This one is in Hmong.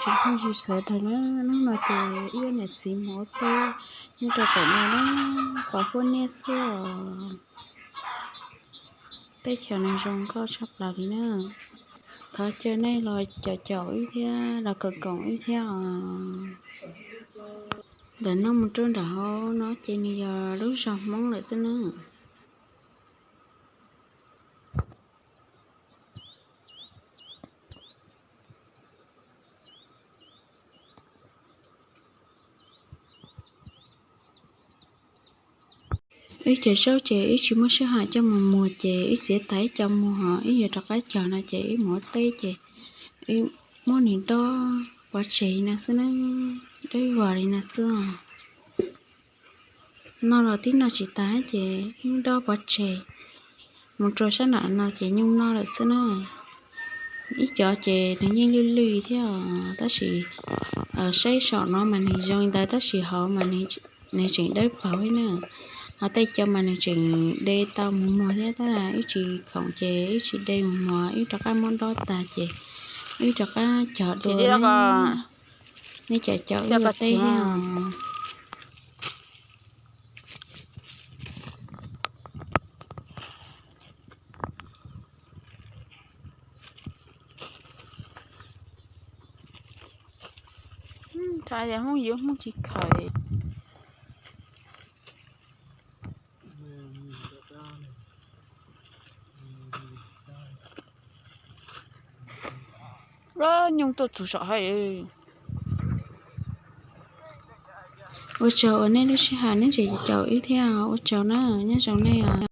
Tsoom phooj ywg sawv daws na, hnub no ces wb niam txiv mus ua teb nyob rau pem no na, pos huab niab xwb os. Teb chaws nws zoo nkauj tshaj plaws li na. Thov caw nej los caum caum wb thiab los koom koom wb thiab os. Ntawm no mus rau nram hauv no ces nws yog lub zos Hmoob lawm xwb na. Wb cov zaub ces wb tsis muaj sij hawm coj mus muag ces wb txiav tas ib co muag, wb yuav rov qab cog no ces wb mus ua teb ces wb muab nws dob pov tseg li no xwb na, dob ib vos li no xwb os. Noj los twb noj tsis tas ces wb dob pov tseg. Mus rau sab nram no ces nyuj noj lawm xwb na. Ib co ces nws yeej lwj lwj thiab os, tab sis saib saum no mas nws zoo li ntawd tab sis hauv mas nws tseem dawb paug li na. Ho tej co mas nws tseem de tau mus muag thiab, tab wb tsis khoom ces wb tsis de mus muag, wb rov qab muab dob tas ces wb rov qab cog dua. Nej caum caum wb ua teb thiab os. Thaum yog Hmoob yuav Hmoob tsis khaws. Nyuj tuaj txug saum hais. Ua tsaug uas nej lub sij hawm neb tseem caum wb thiab, ua tsaug na, nyob zoo nej os.